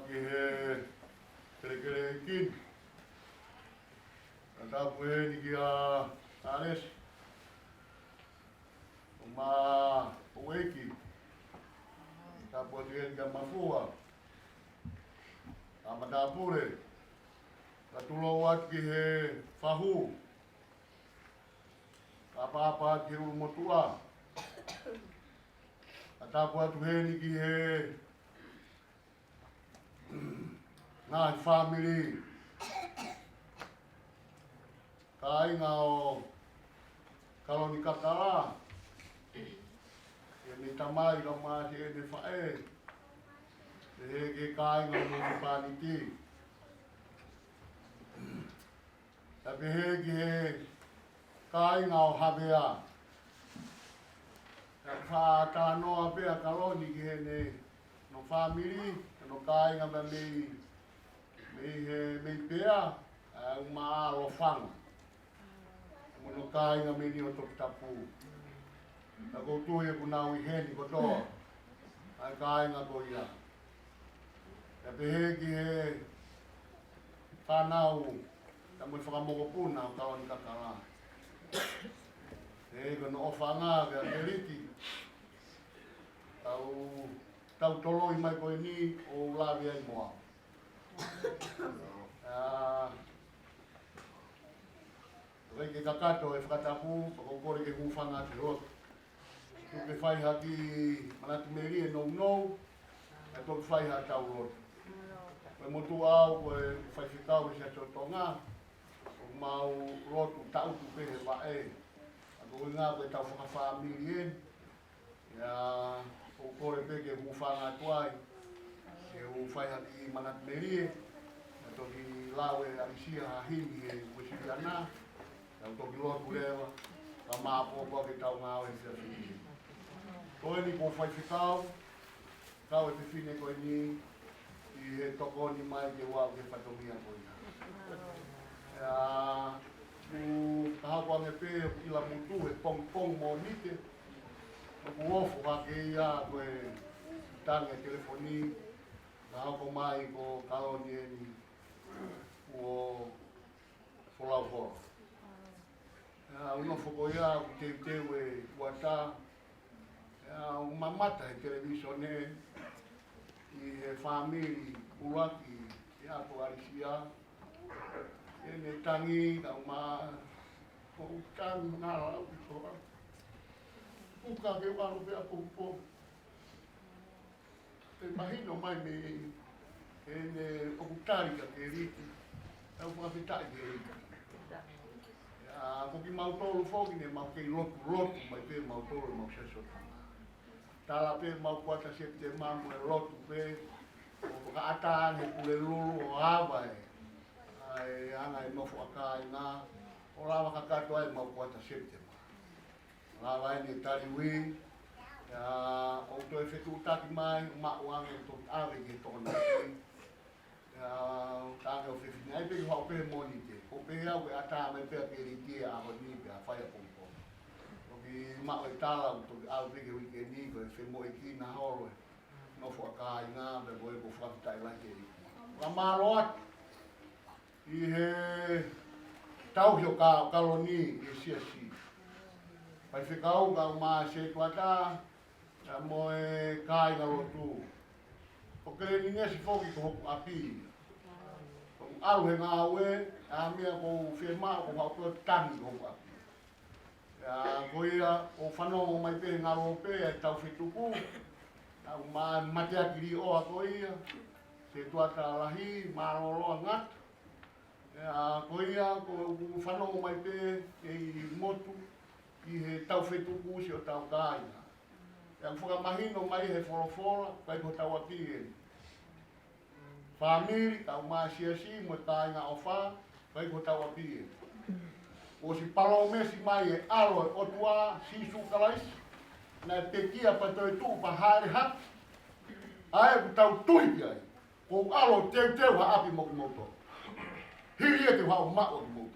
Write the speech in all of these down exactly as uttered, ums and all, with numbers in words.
Ki he kelekele ʻeiki ni. Fakatapu heni kia Alesi. ʻO ma ʻo ʻeiki. Tapu atu heni kia Mafua. ʻA matāpule. Ka tulou atu ki he fahu. Ka pāpā ki he ʻulumotuʻa. Ka tapu atu heni ki he ngaahi fāmili. Kāinga ʻo Kaloni Kakala. ʻEne tamai ka mate ʻene faʻē. Pehē ki he kāinga ʻo Motu Pāniti. Ka pehē ki he kāinga ʻo Havea. Ka faʻa talanoa pē ʻa Kaloni ki heʻene, hono fāmili, hono kāinga mei, mei he, mei Pea, ʻa ʻUmaʻā Lofanga. Mo hono kāinga mei Niuatoputapu. Ka ʻoku ou tui ʻoku nau ʻi heni kotoa. ʻA e kāinga ko ia. Ka pehē ki he fānau, ka mo e fakamokopuna ʻo Kaloni Kakala. ʻE, ko hono ʻofaʻanga kia Keliki. Tau, tau toloi mai ko eni ʻo lave ai mo au. ʻA, ʻoku ʻikai ke kakato e fakatapu, pea ʻoku ou kole ke hūfanga atu he lotu. Tuku ke fai ha kiʻi manatu melie nounou, kae toki fai haʻatau lotu. Ko e motuʻa au, ko e faifekau he Siasi ʻo Tonga, ʻoku mau lotu taʻutu pē he vaʻe. Ka ko e ʻuhinga ko ʻetau fakafāmili eni, ʻa ia ʻoku ou kole pē ke hūfanga atu ai, ke u fai ha kiʻi manatu melie, kae toki lau ʻe Alisia ha himi he Uēsiliana, kae toki lotu leva, kae māpōpō ke tau ngāue he efiafi ni. Ko eni ko e faifekau, kau e fefine ko eni, ʻi he tokoni mai ke u aʻu ki he fatongia ko ia. ʻA ia, ʻoku ka hoko ange pē ʻoku ʻilamutu he pongipongi Mōnite, ʻoku ofo hake ia ko e tangi e telefoni, ka hoko mai ko Kaloni eni, kuo folau holo. ʻA ia, ʻoku nofo ko ia ʻoku teuteu e uata. ʻA ia, ʻoku mamata he televīsone ʻi he fāmili ʻuluaki ʻi he ʻato ʻo Alisia. ʻEne tangi ka ma, ʻoku tangi ngala ʻi toa. Uka ke walo pea popo. Pea mahino mai mei heʻene ʻoku tali kia Keliki. ʻOku fakafetaʻi kia Keliki. ʻA ia, ko kimautolu foki ne mau kei lotu, lotu mai pē mautolu ʻemau Siasi ʻo Tonga. Tala pē ʻemau kuata Sepitema mo e lotu pē, ʻo fakaʻatā ʻa e Pulelulu ʻo ava e, ʻa e anga e nofo ʻa kāinga, ʻo lava kakato ai ʻemau kuata Sepitema. Lava eni e tali ui, ʻa ia, ʻoku toe fetuʻutaki mai, maʻu ange ʻo toki ʻave ki he Tokonaki. ʻA ia, ʻoku tangi ʻo fefine ai pē ke haʻu pē Mōnite. Ko pē au ke ʻatā mai pē ʻa Keliki he ʻaho ni pea fai ʻa pongipongi. Toki maʻu e tala ʻoku toki ʻave pē ki he uike ni, ko e femoʻuekina holo e nofo ʻa kāinga, pea ko e ʻoku fakafetaʻi lahi Keliki. Ka mālō atu ʻi he tauhi ʻo Ka-, Kaloni ʻi he siasi. Faifekau kae ʻumaʻā e setuata, kae mo e kāingalotu. Ko Kelenisi foki ko hoku ʻapi. Ko e ʻalu he ngāue, ʻa e meʻa ʻoku ou fiemaʻu, ko e haʻu ʻo tangi ki hoku ʻapi. ʻA ia, ko ia, ʻoku fanongo mai pē he ngalo pē ʻa e taufetuku. ʻA ia, ma-, mateaki Liʻoa ko ia, setuata lahi, mālōlō ʻa ngata. ʻA ia, ko ia, ʻoku fanongo mai pē ʻi motu, ʻi he taufetuku siʻotau kāinga. ʻA ia, ʻoku fakamahino mai he folofola, ʻikai ko hotau ʻapi eni. Fāmili, kae ʻumaʻā e siasi, mo e kāinga ʻofa, ʻikai ko hotau ʻapi eni. ʻOsi palōmesi mai e ʻAlo ʻo e ʻOtua, Sīsū Kalaisi, naʻe pekia pea toetuʻu pea hāʻele hake. ʻA ia ʻoku tau tui ki ai. Ko e ʻAlo teuteu ha ʻapi mo kimoutolu. Hili ia te u haʻu ʻo maʻu ʻa kimoutolu.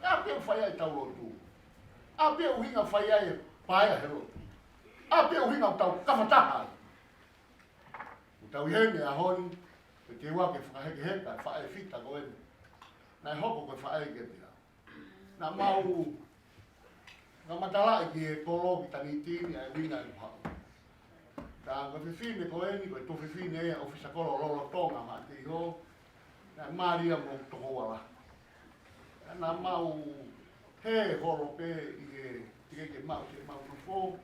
ʻA ia pē ʻoku fai ai ʻetau lotu. ʻA ia pē ʻuhinga fai ai e paea he lotu. ʻA ia pē ʻuhinga ʻoku tau kafataha ai. ʻOku tau ʻi heni he ʻaho ni, Te ke ua ke fakahekeheka e faʻē fita ko eni. Naʻe hoko ko e faʻē ke pia. Naʻa mau fakamatalaʻi ki he kolo ki Tanitini ʻa e uinga ʻeku haʻu. Ka ko e fefine ko eni, ko e tuofefine ia ʻo e ʻofisa kolo lolotonga maʻa Teiho, naʻe mali ia mo tokoua lahi. Naʻa mau hē holo pē ʻi he, ʻikai ke mau, ke mau nofo,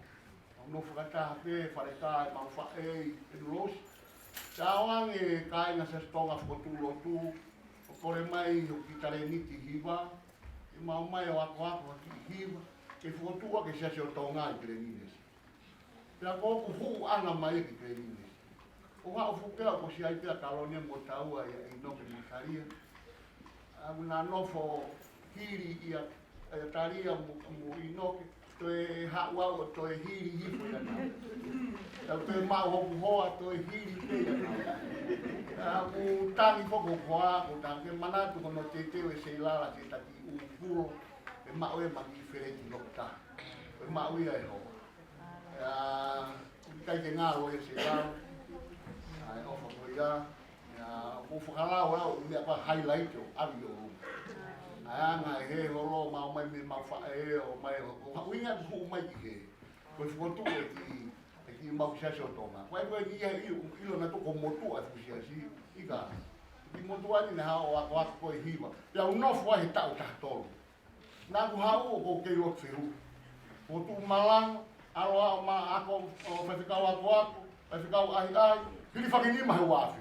mau nofo fakataha pē, fale kā ʻemau faʻē ʻi Nulosi. Ka ʻoange kāinga Siasi Tonga fokotuʻu lotu, ʻo kole mai hoku kiʻi talēniti hiva, ʻe mau mai ʻo akoako ha kiʻi hiva, ke fokotuʻu ʻaki e Siasi ʻo Tonga ʻi Pileninesi. Pea ko hoku huʻu ʻana mai ki Pileninesi. ʻO haʻu fuʻu pea ʻo kosi ai pea Kalonia mo taua ia ʻInoke mo Talia. ʻA, naʻa nofo hili ia, ʻa Talia mo, mo ʻInoke, toe haʻu au ʻo toe hili hifo ia na. Tau toe maʻu hoku hoa, toe hili pē ia na. ʻA, ʻoku tangi foki hoku hoa, ʻoku tangi ke manatu ko hono teuteu e seilala ke taki ʻū pulo, ʻe maʻu e maki feleti lokuta. ʻE maʻu ia e hoa. ʻA, ʻikai ke ngalo e seilala. ʻA, e ʻofa ko ia. ʻA, ʻoku fakalau au, meʻa ko e highlight ʻo ʻavi ʻo. ʻA, anga e hē holo, mau mai mei mau faʻē ʻo mai ʻo, ʻo, ʻuhinga ʻeku hū mai ki hē. Ko e fokotuʻu e kiʻi, e kiʻi mau Siasi ʻo Tonga. Ko e, ko e ʻi ai ʻilo, ʻilo naʻa toko motuʻa e fuʻu siasi, ʻikai. Kiʻi motuʻa ni naʻe haʻu ʻo akoako ko e hiva. Pea u nofo ai he taʻu taha tolu. Naʻa ku haʻu ʻo ko kei lotu fehu. Ko tuʻu malanga, ʻalu ʻo ma ako, ʻo faifekau akoako, faifekau ʻahiʻahi, hili faki nima he uafe.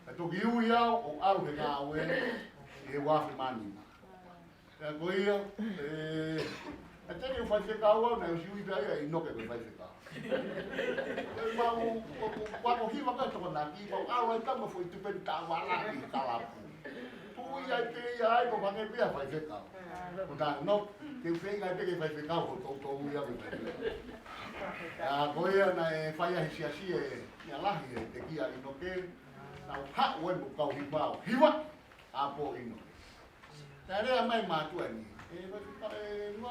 Ka toki ui au, ʻo ʻalu he ngāue, he uafe mā nima. Pea ko ia, ē, ʻa teni ʻo faifekau au, naʻe ʻosi ui pē ia ʻe ʻInoke ko e faifekau. Ko e mau, ko, ko, ko ako hiva ka Tokonaki, mau ʻalu ai ka mau foʻi tupeni taʻavale ki Kalapu. Tuʻu ia pē ia ai, ko e fanga pē ia faifekau. Ko tā no, ke u feinga pē ke faifekau, ko toutou ia ko e faifekau. ʻA, ko ia naʻe fai ai he siasi e, ia lahi e, tekia ʻInoke, naʻa ku haʻu ai mo e kau hiva ʻo hiva, ʻa pō ʻInoke. Naʻe lea mai mātuʻa ni. ʻE, ma, ma, ʻe, ma,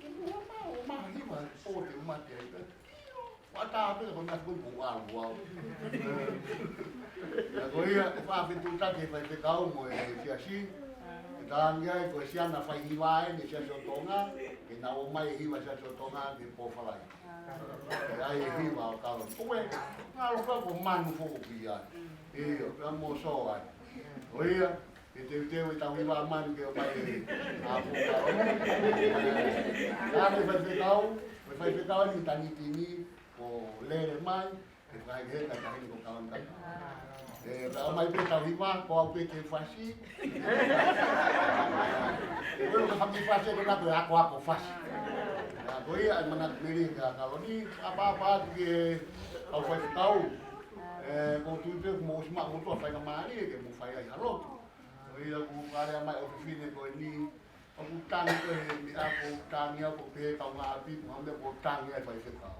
ʻe, ma, ma, ʻo ma, hiva, ʻo te, ma, te, ai, pē. ʻIo, ʻo tā pē, ko na, ko, ko, ʻalu, ʻalu. ʻIo, ko ia, ʻe fai fetuʻutaki e faifekau mo e siasi. ʻE tangi ai, ko e siana fai hiva eni, Siasi ʻo Tonga. Ke na ō mai e hiva Siasi ʻo Tonga, ke pō falai. ʻE ai e hiva ʻo kalo. Ko e, ngalo ka ko manu foki ai. ʻIo, ka mo so ai. Ko ia, ke teuteu e tau hiva manu ke ʻomai e ʻapo kalo. Ka ke faifekau, ke faifekau ni Tanitini, ko lele mai, ke fai he ka tahi ko kawan ka. ʻE, ka ʻomai pē tau hiva, ko au pē ke fasi. Ko e ka faki fasi, ko na ko e akoako fasi. ʻA, ko ia, ʻe manatu meli ka kalo ni, ʻapaʻapa atu ke au faifekau. ʻE, ko tui pē, mo si ma, mo tua fai ka mali, ke mo fai ai ha lotu. Ko ia ʻoku fale mai ʻofefine ko eni, ʻoku tangi ko e meʻa ko tangi au ko pē kaungāʻapi, ko ha meʻa ko tangi ai faifekau.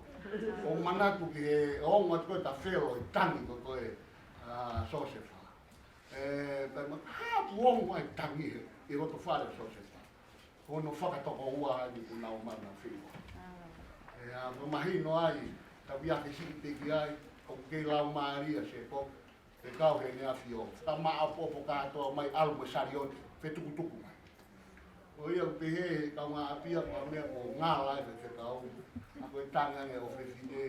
ʻO manatu ki he ongo atu ko e tafelo e tangi ko ko e, ʻa, Siosefa. ʻE, pea ma, ha, ʻoku ongo ai tangi he, ʻi loto fale Siosefa. Ko hono fakatokoua ni ko nau mana fiu. ʻE, ʻa, ma mahino ai, tau ia ke siʻi peki ai, ʻoku kei lau mālia se ko, ʻe kau he ne afio. Ka maʻopoʻopo kātoa mai ʻalu mo e saliote, fetukutuku mai. Ko ia ʻoku pehē, kaungāʻapi ʻa ko e meʻa ko ngala e faifekau. ʻA ko e tangi ange ʻofefine.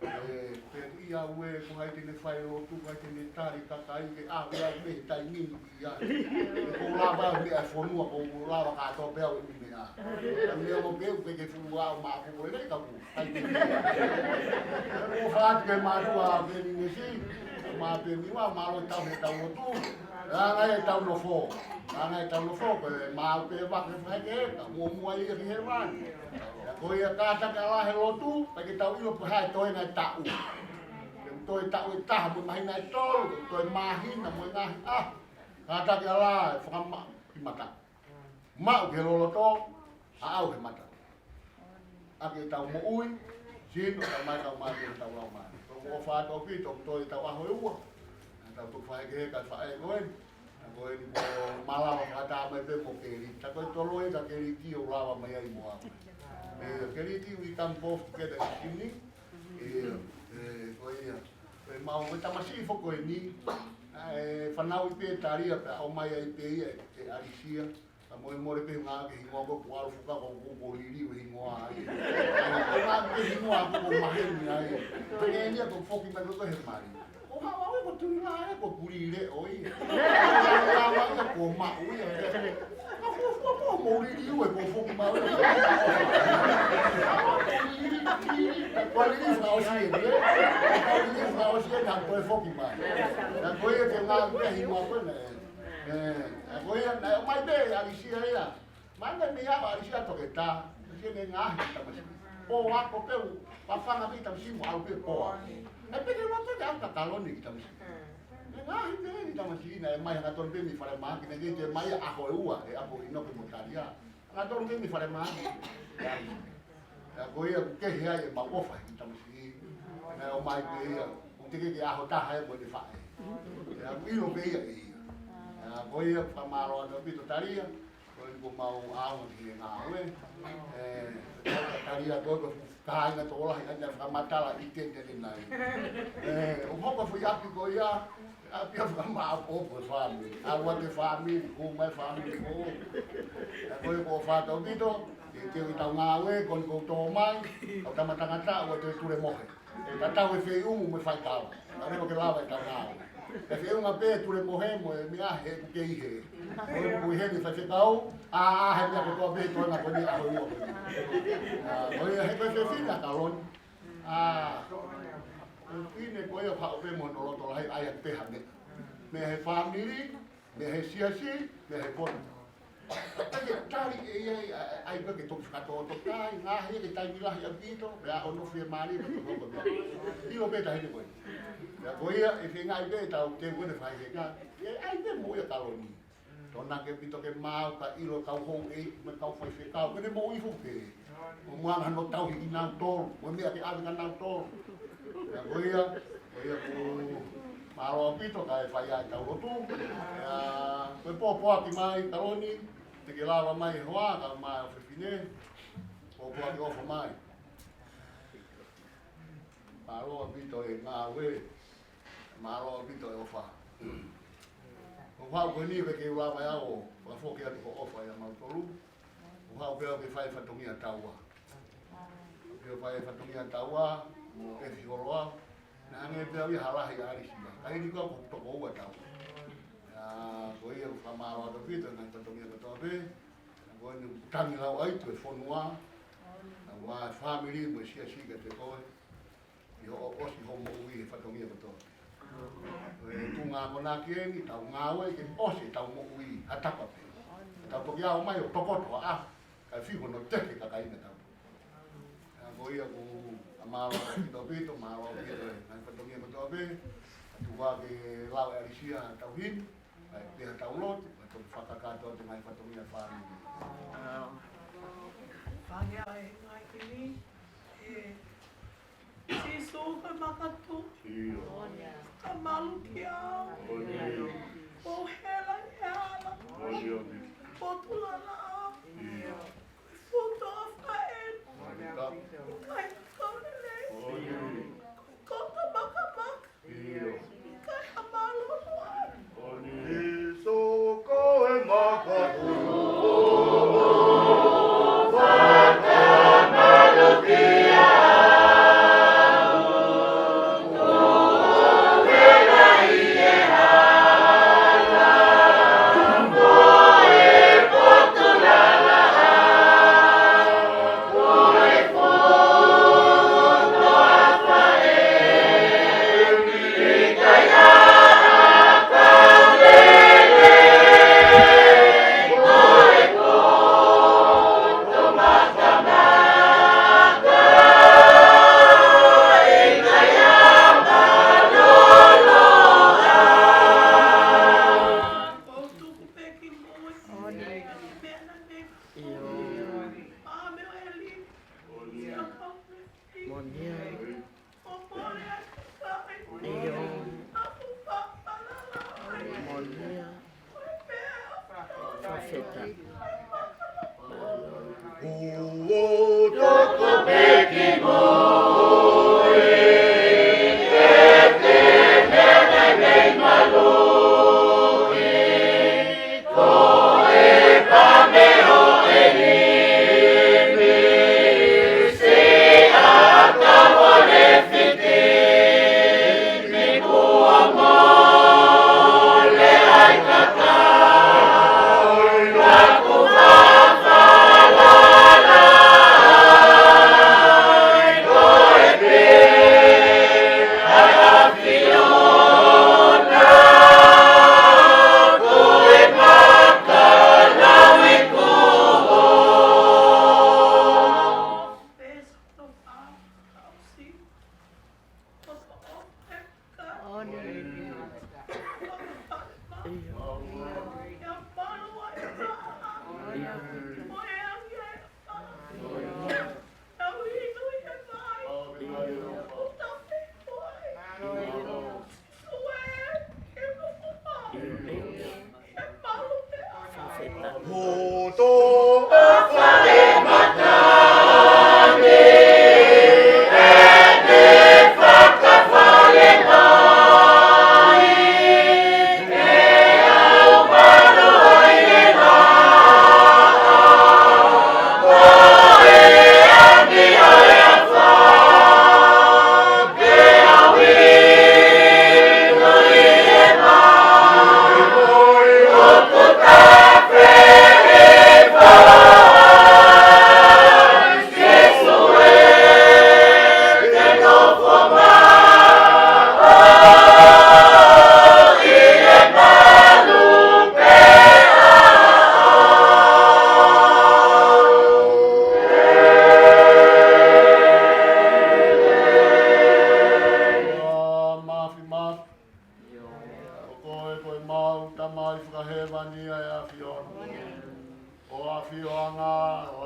ʻE, pea ia ue, ko hai te ne fai lotu, ko hai te ne tali kakai ke ʻave au mei he taimi ni ia. ʻE ko lava meʻa e fonua, ko lava kātoa pē au e meʻa. Ka meʻa ko pē, pē ke fulu au ma ko ko le ka ku. Ai, ko fatu ke mātuʻa Pileninesi, ma pe ni wa, mālō e tau he tau lotu. Anga e tau nofo. Anga e tau nofo, ko e mau pē vake fai ke ka, muʻomuʻa ia ki hēvani. Ia ko ia kātaki ʻa la he lotu, pea ke tau ʻilo pe ko e hā e toenga e taʻu. Ke toe taʻu e taha, mo e māhina e tolu, toe māhina, mo e ngaahi ʻaho. Kātaki ʻa la, fakamaʻu ki mata. Maʻu ke loloto, ʻa au he mata. ʻA ke tau moʻui, sino, tau mai, tau mai, tau lau mai. Ko ko fatu ʻaupito, ko e tau ʻaho e ua. Tau tuku fai ke ka faʻē ko eni. Ko eni ko malava fakataha mai pē mo Keliti. Ka ko e tolo e ka Keliti ʻo lava mai ai mo au. ʻE, Keliti, we come both together this evening. ʻE, ʻe, ko ia. Pea mau, ko e tamasiʻi foki ko eni, ʻa e fanauʻi pē ʻe Talia pea ʻomai ai pē ia ʻe, ʻe ʻAlisia. Ka mole mole pē ngā ke hingoa ko ē kuo ʻalu fuka ko ē kuo liliu e hingoa ai. Ko e ngā ke hingoa kuo maheni ai. Pea ʻe nia ko e foki mai ko ē he mali. Ko haʻu ʻa e ko Tuʻi Laʻā ē ko Puli Leʻo ia. Ko haʻu ia ko Maʻu ia. Ka fuofua ko mo liliu ē ko foki mai ia. Ko liliu fakaʻosi ē, ē? Ko liliu fakaʻosi ē, ka ko e foki mai. Ka ko ia ke ngā ke hingoa ko ē. Ē, ē, ko ia, naʻe ʻomai pē ʻe ʻAlisia ia. Mana mei ava ʻAlisia toketā, ʻAlisia ne ngaahi ki tamasiʻi. Pō ako pē u, fafanga pē ki tamasiʻi mo ʻalu pē pō ako. Naʻe peke loto ke ʻalu ka Kaloni ki tamasiʻi. Ne ngaahi pē ki tamasiʻi, naʻe ʻomai hangatonu pē mei falemahaki, naʻe ʻikai ke ʻomai ia ʻaho ʻe ua, ʻe ʻapo ʻInoke mo Talia. Hangatonu pē mei falemahaki. Pea ko ia ʻoku kehe ai ʻemau ʻofa ki tamasiʻi. Naʻe ʻomai pē ia, ʻoku teʻeki ke ʻaho taha ē mo ʻene faʻē. Pea ʻoku ʻilo pē ia ʻe ia. Pea ko ia fakamālō atu ʻaupito Talia, ko ia kuo mau ʻaonga ki he ngāue. Ē, Talia ko ia ko e kāinga tokolahi ʻa ia naʻe fakamatala ʻi he teniteni nai. Ē, ʻoku hoko e foʻi ʻapi ko ia, ʻapi ʻa e fakamāʻopoʻopo e fāmili. ʻAlu atu e fāmili, hū mai e fāmili ko ē. Pea ko ia ko e ʻofa atu ʻaupito, ke ke ʻi tau ngāue, ko eni ʻoku tō mai, ʻa e tama tangata, ʻoua te tulemohe. Tatau e feʻunga mo e faikava. Ka leva ke lava e tau ngāue. E feʻunga pē tulemohe mo e meʻa he ʻoku kei hē. Ko e ʻoku hē ni faifekau, ʻa, ʻa, he meʻa kotoa pē toenga ko eni ʻaho ʻe ua ko eni. Ā, ko ia he ko e fefine ʻa Kaloni. Ā, ko e fefine ko ia ʻoku haʻu pē mo hono loto lahi ʻai ʻaki pē ha meʻa. Mei he fāmili, mei he siasi, mei he fonu. Pea ke tali ʻe ia, ʻa, ʻa, ʻai pē ke toki fakatoto. Kai, ngaahi ke taimi lahi ʻaupito, pea ʻono fiemālie, pea toki hoko meʻa. ʻIlo pē taʻahine ko ē. Pea ko ia, ʻe feinga ai pē tau te ko ē ne fai he ka. ʻE ʻai pē mo ia Kaloni. Tōnaki ʻaupito ke maau ka ʻilo kau houʻeiki, mo e kau faifekau, ko ʻene moʻui foki pē. Mo muanga hano tauhi kinautolu, mo e meʻa ke ʻave kia nautolu. Pea ko ia, ko ia ʻoku mālō ʻaupito kae fai ai ʻetau lotu. Pea ko e pōpoaki mai Kaloni, te ke lava mai he hoa, kau mai ʻofefine. Pōpoaki ʻofa mai. Mālō ʻaupito e ngāue. Mālō ʻaupito e ʻofa. ʻOku haʻu ko eni ke ke lava ʻo fakafoki atu hoʻo ʻofa ʻia mautolu. ʻOku haʻu pē au ke fai fatongia taua. Ke fai fatongia taua, mo e fiholo au. Naʻe hangē pē au ia ha lahi ʻa ʻAlisia. Ka hili ko au ʻoku toko ua taua. Ā, ko ia ʻoku fakamālō atu ʻaupito, ngaahi fatongia kotoa pē. Ko eni ʻoku tangi lauʻi atu e fonua. Ā, ʻa e fāmili mo e siasi kiate koe. ʻI hoʻo ʻosi hoʻo moʻui he fatongia kotoa. Ko e tuʻunga akonaki eni, tau ngāue ke ʻosi ʻetau moʻui ha tapa pē. Tau toki ʻalu mai ʻo tokoto ʻa, kae fiho hono teke kakai ʻa e tau. Ā, ko ia ʻoku mālō ʻaupito, mālō ʻaupito e ngaahi fatongia kotoa pē. Tuku ke lava ʻe ʻAlisia ʻetau himi, kae pehē ʻetau lotu, kae toki fakakakato atu e ngaahi fatongia fāmili. Fāngia e ngaahi himi, ē, Sīsū ko e makatuʻu. ʻIo. Ka malu kiate au. ʻIo. Ko e hela ʻi he hala. ʻIo. Ko e tulala. ʻIo. Ko e futo faʻē. ʻIo. Ko e kaunele. ʻIo. Ko e kota makamaka. ʻIo. Ka ha mālōlō atu. ʻIo. Sīsū ko e makatuʻu.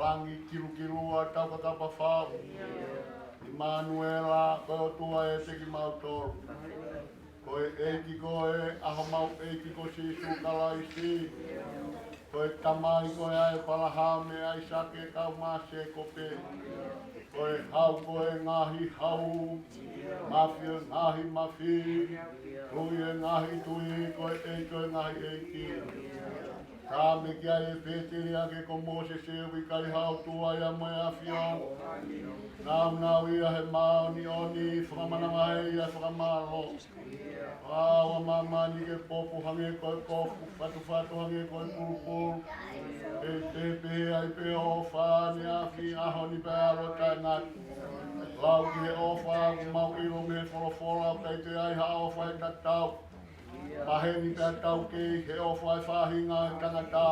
Langi kilukilua, taukakapa fau. ʻImanuela, ko e ʻOtua ʻiate kimautolu. Ko e ʻEiki ko e, ʻa homau ʻEiki ko Sīsū Kalaisi. Ko e Tamai ko e ʻa ʻĒpalahame, ʻAisake, kae ʻumaʻā Sēkope. Ko e Hau ko e ngaahi hau, Mafi ʻo e ngaahi mafi, Tui ʻo e ngaahi tui, ko e ʻEiki ʻo e ngaahi ʻeiki. Ka me ki ai e pēteliake ko Mōsese, ʻoku ʻikai ha ʻOtua ia mo e ʻAfiona. Nāunau ia he māʻoniʻoni, fakamanavahē ia he fakamālō. Fakaava māmani ke popo hangē ko e kofu, fatufatu hangē ko e pulupulu. Pea pehē ai pē ʻofa ʻaneafi, ʻaho ni pea ʻalu ʻo taʻengata. Lau ki he ʻofa, ʻoku mau ʻilo mei he folofola, ʻoku ʻikai toe ai ha ʻofa ʻe tatau. Maheni pea taukei he ʻofa ʻa e faʻahinga ʻo e tangata.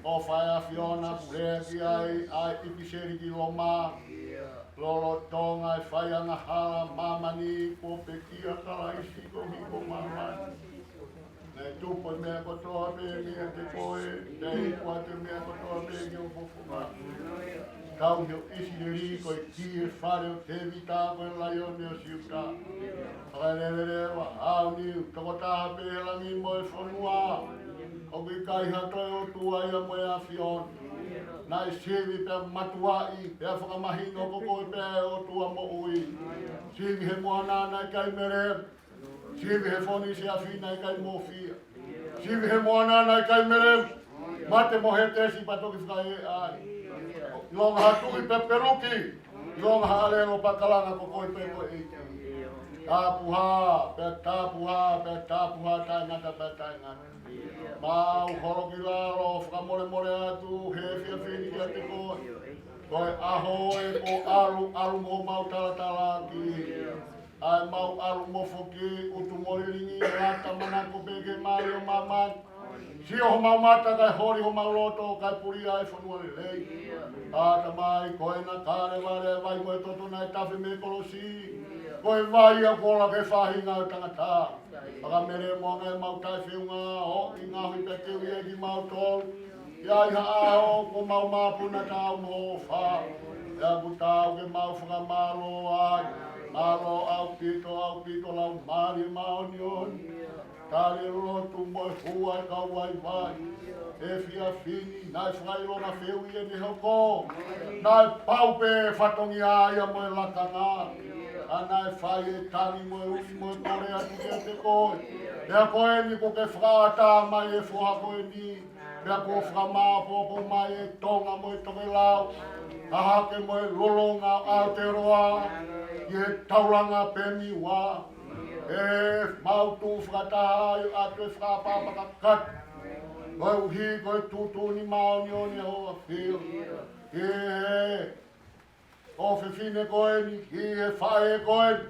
ʻOfa ʻa e ʻAfiona, pule ki ai ʻa e ʻipiseli ki Loma. Lolotonga e fai angahala ʻa māmani, kuo pekia ʻa Kalaisi koeʻuhi ko māmani. Naʻe tupu e meʻa kotoa pē meiate koe, pea iku atu e meʻa kotoa pē ki ho fofonga. Tauhi ʻo ʻIsileli, ko e kī ʻo e fale ʻo Tēvita, ko e laione ʻo Siuta. Fakaleveleva, aoniu, tokotaha pē he langi mo e fonua. ʻOku ʻikai ha toe ʻOtua ia mo e ʻAfiona. Naʻe sivi pea matuaʻi, pea fakamahino ko koe pē ʻa e ʻOtua moʻui. Sivi he moana, naʻe ʻikai melemo. Sivi he foni siafi, naʻe ʻikai mōfia. Sivi he moana, naʻe ʻikai melemo. Mate mo Hētesi pea toki fakaeʻa ai. ʻIlonga ha tuʻi pea peluki. ʻIlonga ha ʻelelo pea kalanga, ko koe pē ko e ʻEiki. Tapuhā, pea tapuhā, pea tapuhā, taʻengata pea taʻengata. Mau holo ki lalo, fakamolemole atu he efiafi ni kiate koe. Ko e ʻaho ē kuo ʻalu, ʻalu mo mau talatalaaki. ʻA e mau ʻalu mo foki, utu mo lilingi, lata manako pē ke mai ʻo māmani. Sio homau mata kae holi homau loto kae pulia e fonua lelei. ʻAtamai, ko ena ka levale vai mo e toto naʻe tafe mei he kolosi. Ko e vai ia kuo ola ki he faʻahinga ʻo e tangata. Fakamelemo ange ʻemau taʻefeʻunga, ʻo ʻi ngaohi pea teu ia kimautolu. ʻI ai ha ʻaho kuo mau mapuna taau mo ho ʻofa. Pea kuo taau ke mau fakamālō ai. Mālō ʻaupito, ʻaupito Laumālie Māʻoniʻoni. Tali lotu mo e hū ʻa e kau vaivai. Efiafi ni, naʻe fakaʻilonga fehuʻi ʻene hoko. Naʻe pau pē fatongia ia mo e lakanga. ʻA naʻe fai e tangi mo e ui mo e kole atu kiate koe. Pea ko eni kuo ke fakaʻatā mai e foha ko eni. Pea kuo fakamāʻopoʻopo mai e tonga mo e tokelau. ʻA hake mo e lolonga ʻo Aotearoa. ʻI he taulanga pē mei ua. ʻE mau tuʻu fakataha ai ʻatu e fakaʻapaʻapa kakato. Koeʻuhi ko e tuʻutuʻuni māʻoniʻoni ʻa ho ʻAfio. Ki he ʻofefine ko eni, ki he faʻē ko eni,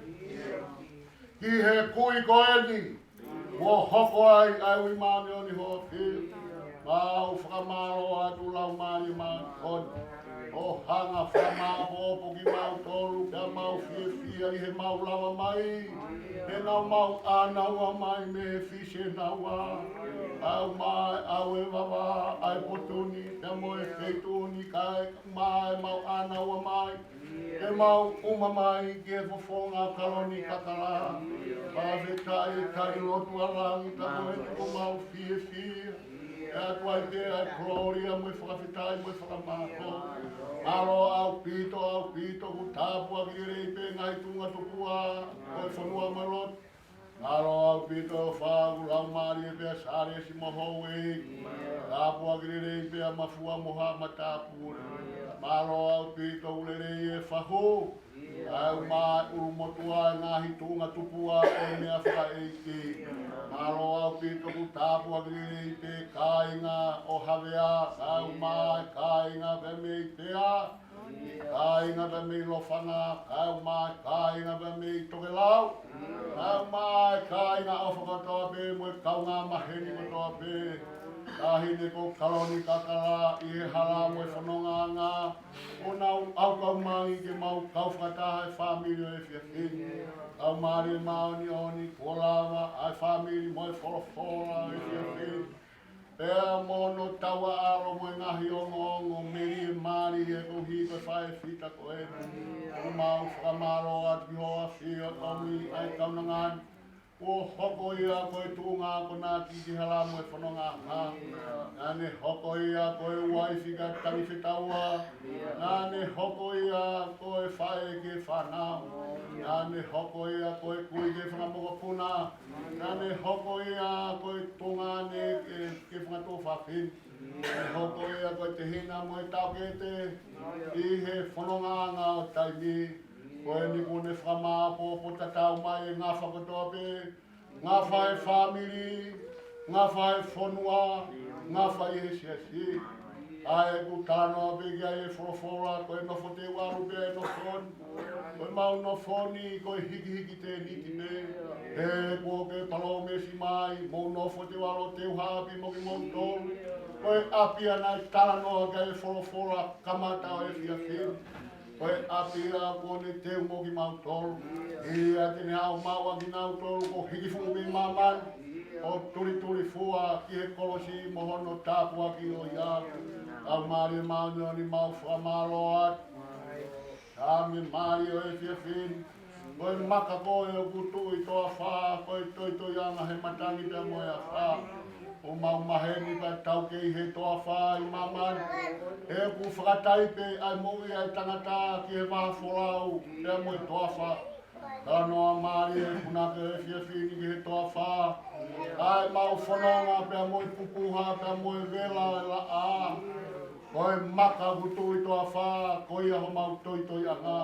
ki he kui ko eni, kuo hoko ai ʻa e ui māʻoniʻoni ho ʻAfio. Mau fakamālō atu Laumālie Māʻoniʻoni. ʻO hanga fakamāʻopoʻopo kimautolu, pea mau fiefia ʻi heʻemau lava mai. He naʻa mau ʻānaua mai mei he fisi ʻe naua. ʻAu mai, ʻau e vavā ʻa e potu ni, pea mo e feituʻu ni kae ʻumaʻā ʻemau ʻānaua mai. Ke mau uma mai ki he fofonga kaloni kakala. Fakafetaʻi, tali lotu ʻa langi, ka ko eni kuo mau fiefia. ʻE ʻatu ai pē ʻa e kolōlia mo e fakafetaʻi mo e fakamālō. Mālō ʻaupito, ʻaupito, kuo tāpuaki lelei pē ngaahi tuʻunga tupuʻa ʻo e fonua mo e lotu. Mālō ʻaupito ʻofa ʻa e Laumālie pea Sālesi mo Houʻeiki. Tāpuaki lelei pea Mafua mo Haʻa Matāpule. Mālō ʻaupito ʻoku lelei e fahu. ʻAu mai ʻulumotuʻa e ngaahi tuʻunga tupuʻa ʻo e meʻa fakaʻeiki. Mālō ʻaupito kuo tāpuaki lelei pē kāinga ʻo Havea, ʻau mai kāinga pē mei Pea, kāinga pē mei Lofanga, ʻau mai kāinga pē mei Tokelau, ʻau mai kāinga ʻofa kotoa pē mo e kaungā maheni kotoa pē. Taʻahine ko Kaloni Kakala ʻi he hala mo e fonongaʻanga, ʻo nau ʻau kau mai ke mau kau fakataha e fāmili ʻo e efiafi ni. Laumālie Māʻoniʻoni, kuo lava ʻa e fāmili mo e folofola ʻo e efiafi ni. Pea mo hono taua ʻalo mo e ngaahi ongoongo, melie mālie koeʻuhi ko e faʻē fita ko eni. ʻOku mau fakamālō atu ki hoʻo ʻafio ʻomi ʻa e kaunanga ni. Kuo hoko ia ko e tuʻunga akonaki ki he hala mo e fononga. Naʻa ne hoko ia ko e uaifi ka tangi fetaua. Naʻa ne hoko ia ko e faʻē ki he fānau. Naʻa ne hoko ia ko e kui ki he fanga mokopuna. Naʻa ne hoko ia ko e tuongaʻane ki he, ki he fanga tuofāfine. Naʻa ne hoko ia ko e tehina mo e taʻokete ʻi he fonongaʻanga ʻo taimi. Ko eni kuo ne fakamāʻopoʻopo tatau mai e ngafa kotoa pē, ngafa e fāmili, ngafa e fonua, ngafa ʻi he siasi. ʻA ē ʻoku talanoa pē ki ai e folofola, ko e nofo te u ʻalu pē ʻa e nofo ni. Ko ʻemau nofo ni, ko e hikihiki tēniti pē. He kuo ke palōmesi mai, mou nofo te u ʻalu ʻo teu haʻapi mo kimoutolu. Ko e ʻapi ia naʻe talanoa ki ai e folofola kamata ʻo e efiafi ni. Ko e ʻapi ia kuo ne teu mo kimautolu. ʻIa te ne haʻu maʻu ʻa kinautolu kuo hiki fuʻu mei māmani, ʻo tulitulifua ki he kolosi mo hono tāpuakiʻi ʻo ia. Laumālie Māʻoniʻoni, mau fakamālō atu. Saame mālie ʻo e efiafi ni. Ko e maka ko ē ʻoku tuʻu ʻi toafa, ko e toitoiʻanga he matangi pea mo e afā. ʻOku mau maheni pea taukei he toafa ʻi māmani. He ʻoku fakataipe ʻa e moʻui ʻa e tangata ki he vaha folau pea mo e toafa. Talanoa mālie e punake ʻo e efiafi ni ki he toafa. ʻA ʻemau fononga pea mo e pupuha pea mo e vela ʻo e laʻā. Ko e maka ʻoku tuʻu ʻi toafa, ko ia homau toitoiʻanga.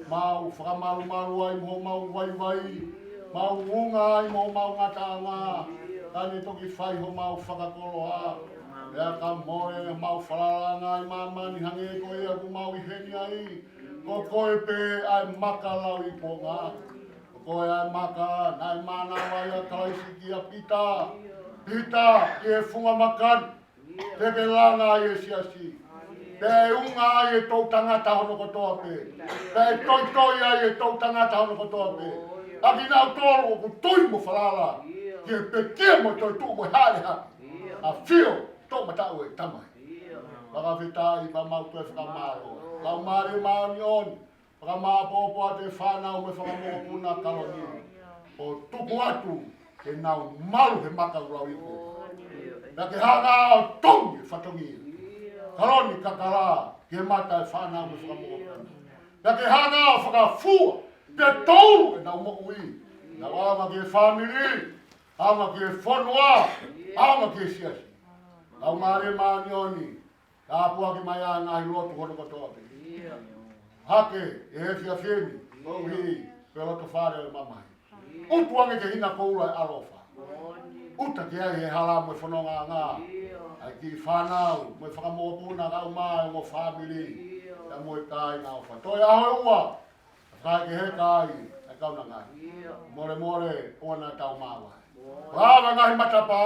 Mau fakamalumalu ai mo homau vaivai. Mau unga ai mo homau ngataʻanga. Ka ne toki fai homau fakakoloa. Pea ka mole homau falalaʻanga ʻi māmani hangē ko ia ʻoku mau ʻi heni ai. Ko koe pē ʻa e maka lauikuonga. Ko koe ʻa e maka naʻe mānava ai ʻa Kalaisi kia Pita. Pita, ki he funga maka ni te ke langa ai e siasi. Pea ʻe unga ai e toʻutangata hono kotoa pē. Pea ʻe toitoi ai e toʻutangata hono kotoa pē. ʻA kinautolu ʻoku tui mo falala ki he pekia mo e toetuʻu mo e hāʻele hake. ʻAfio toʻomataʻu e Tamai. Fakafetaʻi pea mau toe fakamālō. Laumālie Māʻoniʻoni, fakamāʻopoʻopo atu e fānau mo e fanga mokopuna Kaloni. ʻO tuku atu ke nau malu he maka ʻoku lauikuonga. Pea ke hanga ʻo tongi e fatongia Kaloni kakala ki he mata e fānau mo e fanga mokopuna. Pea ke hanga ʻo fakafua pea toulu ʻenau moʻui. Nau ʻaonga ki he fāmili, ʻaonga ki he fonua, ʻaonga ki he siasi. Laumālie Māʻoniʻoni, tāpuaki mai ʻa e ngaahi lotu hono kotoa pē. Hake ʻi he efiafi ni, koeʻuhi ko e loto fale ʻo e mamahi. ʻUtu ange ki he hina koula ʻo e ʻaloʻofa. ʻUta ki ai he hala mo e fonongaʻanga ʻa e kiʻi fānau mo e fanga mokopuna kae ʻumaʻā e ongo fāmili. Pea mo e kāinga ʻofa. Toe ʻaho ʻe ua, kae kehe ai ʻa e kaunanga ni. Molemole, ʻoua naʻa tau māvae. Lava ngaahi matapā,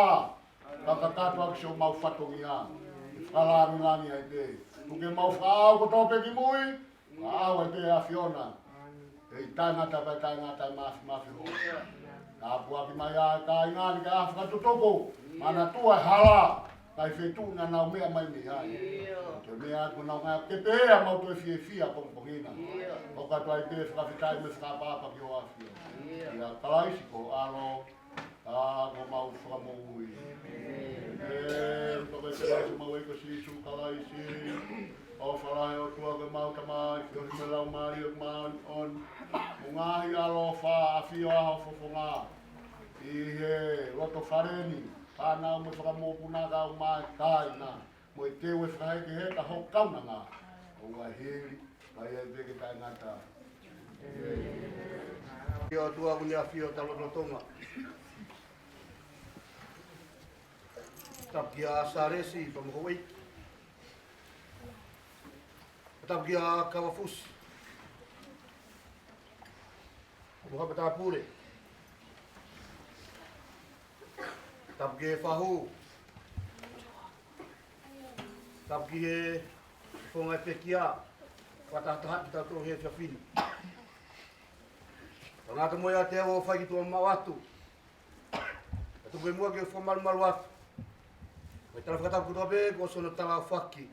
ka kakato ʻaki siʻomau fatongia. Fakalāngilangi ai pē. Tuku ke mau fakaʻau kotoa pē ki mui, fakaʻau ai pē ʻa e ʻAfiona. ʻI he taʻengata pea taʻengata, māfimafi hoʻo. Tāpuaki mai ʻa e kāinga ni kae fakatutuku. Manatua e hala, kae fetuʻu naʻa nau meʻa mai mei ai. Toe meʻa atu naʻa nau ngāue, ke pehē haʻamau toe fiefia pongipongi na. ʻOku ʻoatu ai pē fakafetaʻi mo e fakaʻapaʻapa ki hoʻo ʻAfio. ʻIa Kalaisi ko ho ʻAlo, ʻa homau Fakamoʻui. ʻĒmeni. Ko e kelesi ʻa homau ʻEiki ko Sīsū Kalaisi, ʻofa lahi ʻa e ʻOtua ko homau Tamai, feohi mo e Laumālie Māʻoniʻoni, mo e ngaahi ʻaloʻofa, ʻafio ʻa ho fofonga ʻi he loto fale ni, fānau mo e fanga mokopuna kae ʻumaʻā e kāinga, mo e teu ʻe fakahekeheka ho kaunanga, ʻo ʻahiʻahi, ʻo ʻahiʻahi pē ke taʻengata. ʻIo ʻOtua ʻoku ne ʻafio ʻi hota lotolotonga. Tapu kia Sālesi pea mo Houʻeiki. Tapu kia Kavafusi mo Hapatāpule. Tapu ki he fahu. Tapu ki he fofonga e pekia. Fakatahataha kitautolu he efiafi ni. Tangata mo ia te o fai ki tuʻa maʻu atu. Ka tuku e muʻa ke u fakamalumalu atu. Mo e tala fakatapu kotoa pē kuo ʻosi hono tala ʻaofaki.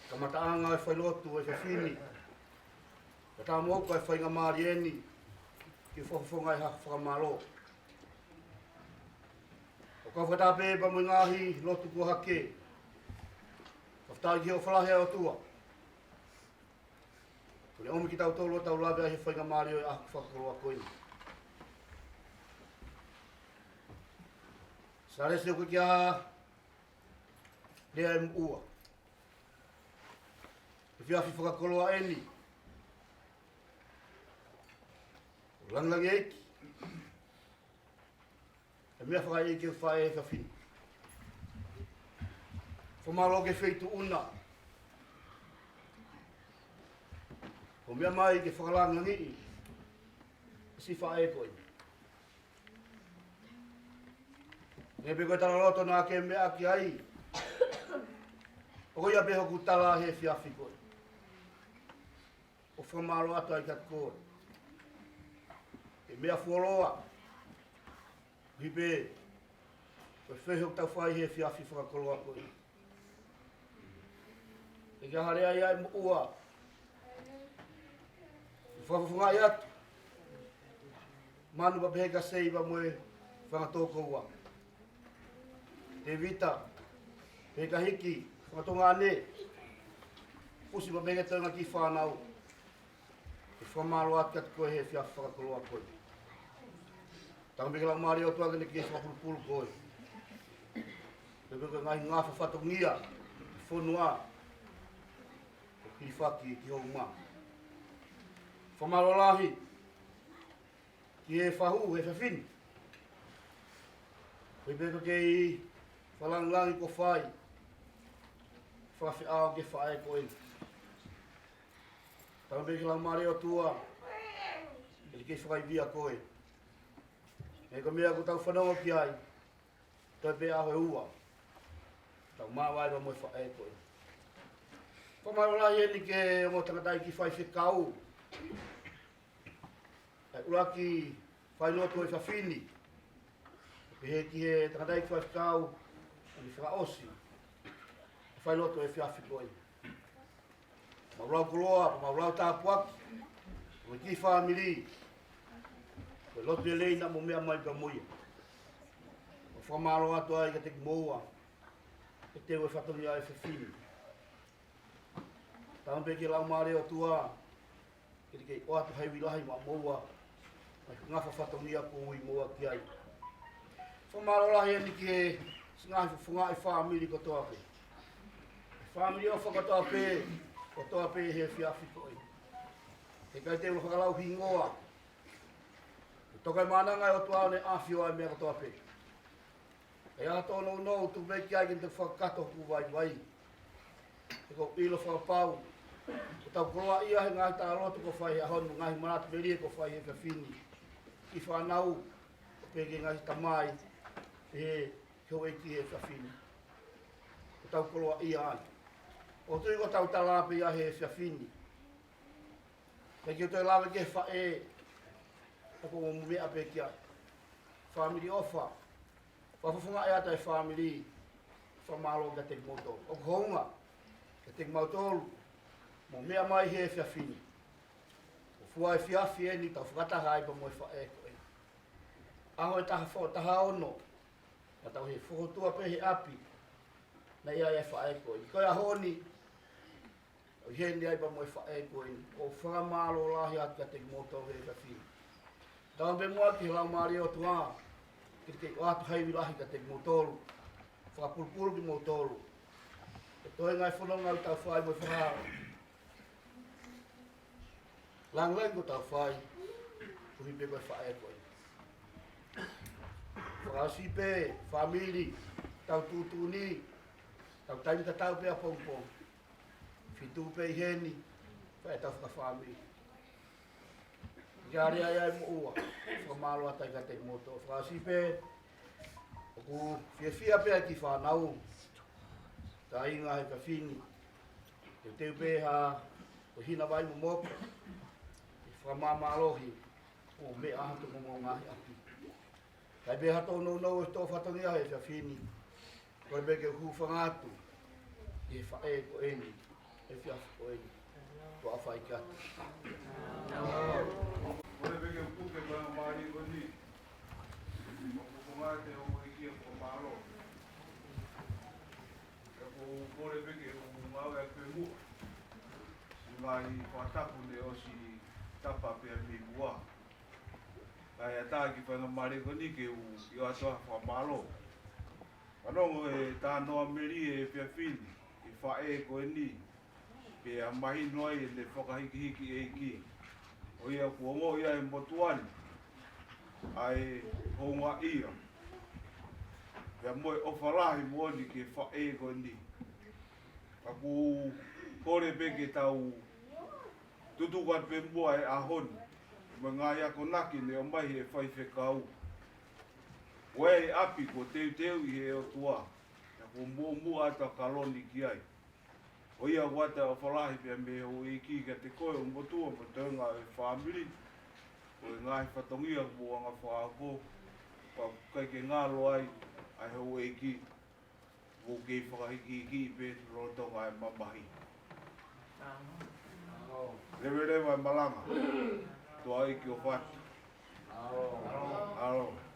Kamataʻanga e failotu ʻo e efiafi ni. Ka tau mo ka e faingamālie ni ke fakafofongaʻi ha fakamālō. ʻOku ou fakatapu pea mo e ngaahi lotu kuo hake. Fakafetaʻi ki he ʻofa lahi ʻa e ʻOtua. Kuo ne ʻomi kitautolu ʻo tau lave ai he faingamālie ʻo e ʻaho fakakoloa ko eni. Salesi ʻoku ʻikai ke ʻi ai ha lea ʻe moʻua. Efiafi fakakoloa eni. Langilangi ʻEiki. ʻE meʻa fakaʻeiki ʻo e faʻē he efiafi ni. Fakamālō ki he feituʻu na ʻoku meʻa mai ke fakalangilangiʻi siʻi faʻē ko eni. Neongo pē ko e talaloto naʻa ke meʻa ki ai, ʻoku ʻi ai pē hoku tala he efiafi ko eni. ʻOku fakamālō atu ai kiate koe. ʻE meʻa fuoloa. Hipe, ko e fehuʻi ʻoku tau fai he efiafi fakakoloa ko eni. ʻE ʻikai ha lea ia ʻe moʻua. Fakafofongaʻi atu. Manu pea pehē kia Sei pea mo e fanga tokoua. Tēvita, pehē kia Hiki, fanga tuongaʻane. Pusi pea pehē ki he toenga kiʻi fānau. ʻE fakamālō atu kiate koe he efiafi fakakoloa ko eni. Tau pehē ki he Laumālie ʻo e ʻOtua ke ne kei fakapulupulu koe. Pea pehē ki he ngaahi ngafa fatongia, fonua, ʻoku hilifaki ki ho uma. Fakamālō lahi ki he fahu he efiafi ni. Ko e pehē ko e kei fakalangilangi kuo fai. Fakafeʻao ki he faʻē ko eni. Tau pehē ki he Laumālie ʻo e ʻOtua ke ne kei fakaivia koe. He ko e meʻa ʻoku tau fanongo ki ai, toe pē ʻaho ʻe ua, tau māvae pea mo e faʻē ko eni. Fakamālō lahi eni ki he ongo tangataʻeiki faifekau ʻa e ʻuluaki failotu ʻo e efiafi ni. Pehē ki he tangataʻeiki faifekau ʻa e fakaʻosi ʻo e failotu ʻo e efiafi ko eni. Mau lau koloa, mau lau tāpuaki, mo e kiʻi fāmili. Ko e lotu lelei naʻa mou meʻa mai pea mo ia. ʻOku fakamālō atu ai kiate kimoua he teu e fatongia ʻo e efiafi ni. Tau pehē ki he Laumālie ʻo e ʻOtua ke ne kei ʻoatu ha ivi lahi maʻamoua, mo e ngafa fatongia kuo ui moua ki ai. Fakamālō lahi eni ki he siʻi ngaahi fofonga ʻo e fāmili kotoa pē. Fāmili ʻofa kotoa pē, kotoa pē he efiafi ko eni. He ʻikai te u lava fakalau hingoa. Ko e toka e mānanga ʻo e ʻOtua ʻo ne ʻafio ʻa e meʻa kotoa pē. ʻI ai ha tōnounou, tuku pē ki ai ke ne fakakakato hoku vaivai. He ʻoku ou ʻilo fakapapau ʻoku tau koloaʻia he ngaahi talaloto kuo fai he ʻaho ni, ngaahi manatu melie kuo fai he efiafi ni. Kiʻi fānau, pehē ki he ngaahi tamai, he houʻeiki he efiafi ni. ʻOku tau koloaʻia ai. ʻOku ou tui ʻoku tau tala pē ia he efiafi ni. Pea ke u toe lave ki he faʻē, ʻoku ou meʻa pē ki ai. Fāmili ʻofa. Fakafofongaʻi atu e fāmili. Fakamālō kiate kimoutolu. ʻOku hounga kiate kimoutolu hoʻomou meʻa mai he efiafi ni. ʻOku fua efiafi eni tau fakataha ai pea mo e faʻē ko eni. ʻAho ʻe taha fo, taha ono. Naʻa tau he fokotuʻa pē he ʻapi. Naʻe ʻi ai e faʻē ko eni. Ko e ʻaho ni, ʻoku ʻi heni ai pea mo e faʻē ko eni. ʻOku fakamālō lahi atu kiate kimoutolu he efiafi ni. Tau pē muʻa ki he Laumālie ʻo e ʻOtua ke ne kei ʻoatu ha ivi lahi kiate kimoutolu. Fakapulupulu kimoutolu he toenga e fononga ʻoku tau fai mo e fakaha langilangi ʻoku tau fai, koeʻuhi pē ko e faʻē ko eni. Fakaʻosi pē, fāmili, tau tuʻutuʻuni, tau taimi tatau pē ʻapongipongi. Fitu pē ʻi heni, fai ʻetau fakafāmili. Ke ʻalu ai ʻa e moʻua, fakamālō atu ai kiate kimoutolu. Fakaʻosi pē, ʻoku fiefia pē ʻa e kiʻi fānau, kāinga he efiafi ni. Teuteu pē ha, ko e hina vai momoko, ke fakamāmālohi, ʻo meʻa atu mo e ngaahi ʻapi. ʻIkai pē ha tōnounou ʻo e tō fatongia he efiafi ni. Kole pē ke u hūfanga atu ki he faʻē ko eni, he efiafi ko eni. Tuʻa fai ki atu. Kole pē ke u puke faingamālie ko eni. Mo hūfanga atu ki he houʻeiki ʻo e fakamālō. Pea ʻoku ou kole pē ke u ngāueʻaki pē muʻa siʻi ngaahi fakatapu ne ʻosi tapa pē mei muʻa. Kae ʻatā ki he faingamālie ko eni ke u ʻoatu ha fakamālō. Fanongo he talanoa melie he efiafi ni, ki he faʻē ko eni, pea mahino ai ʻene fakahikihiki ʻeiki. ʻO ia kuo ongoʻi ʻe he motuʻa ni ʻa e houngaʻia pea mo e ʻofa lahi moʻoni ki he faʻē ko eni. Ka ʻoku ou kole pē ke tau tutuku atu pē muʻa he ʻaho ni, mo e ngaahi akonaki ne ʻomai ʻe he faifekau. Ko e ʻapi kuo teuteuʻi ʻe he ʻOtua, pea kuo muʻomuʻa atu ʻa Kaloni ki ai. ʻO ia ʻoku ʻoatu ʻa e ʻofa lahi pea mei he houʻeiki kiate koe ʻo motuʻa mo e toenga ʻo e fāmili. Ko e ngaahi fatongia kuo anga fāko, pea ʻoku ʻikai ke ngalo ai ʻa e houʻeiki. Mou kei fakahikihiki pē lolotonga e mamahi. Leveleva e malanga. Tuʻa ʻEiki ʻofa atu. ʻAlo.